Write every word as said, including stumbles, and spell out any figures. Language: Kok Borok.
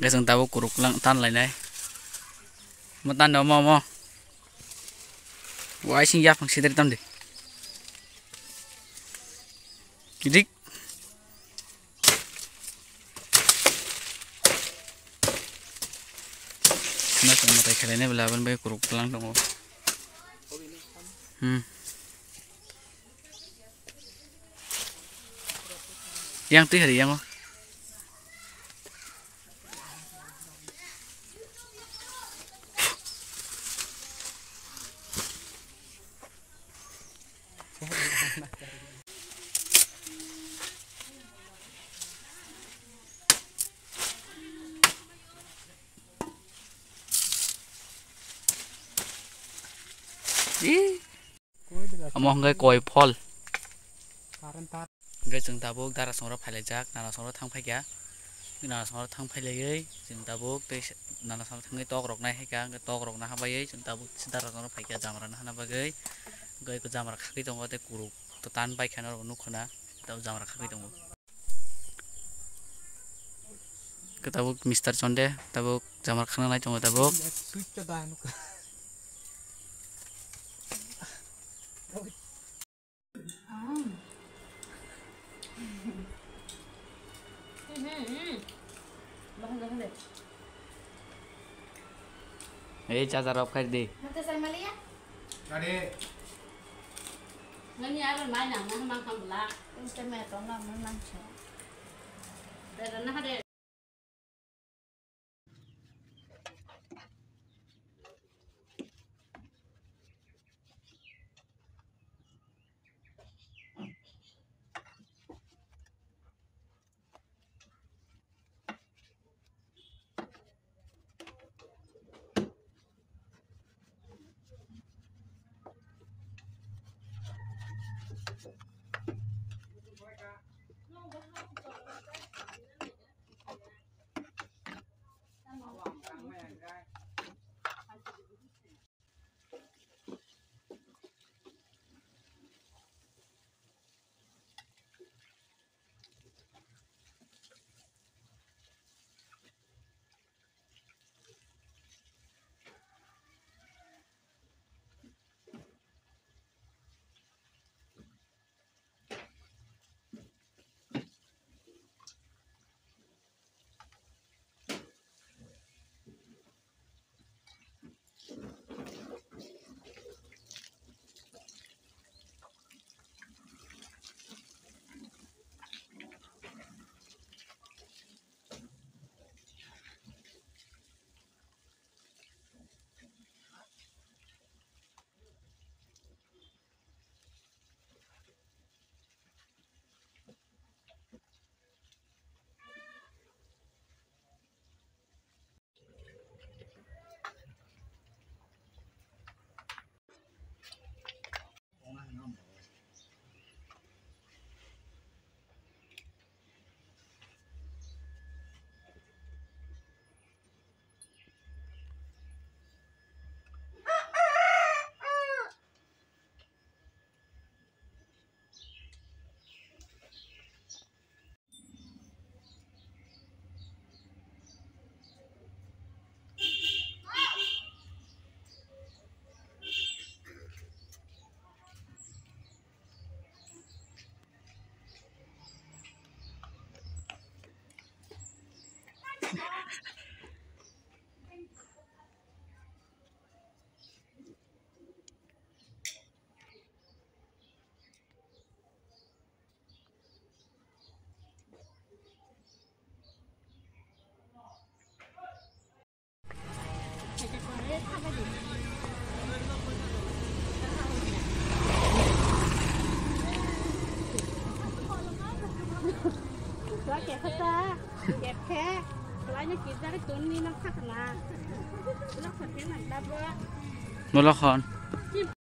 Hwnkhe chwng tabuk kuruk lang tan lainai. Mo tan de omo, omo. Waising yaphang sidri tamdi. Kidik. Mas matai khalai ne bela ban bai kuruk lang tongo. Hmm. Yang twi hari yang o. Ih. Omo hwnkhe koi phol. Hwnkhe chwng tabuk dara songrok phailaijak, nana songrok thang phaikha. Nana songrok thang phailaiwi chwng tabuk tei nana songrok thangwi tok rok nai haikha, hwnkhe tok rok naha baiwi chwng tabuk dara songrok phaikha jamra nahana bagwi. Hwnkhe jamra khagwi tongo tei kuruk to tan baikha norok nukhuna, tabuk jamra khagwi tongo. Khe tabuk Mister Chonde, tabuk jamar khana nai tongo tabuk. Ei, chacha rok khai di. Nani aro mai nang, nang mang kham bla. Insta me to nang mang nang cha. Dada na hade. Nolakhon.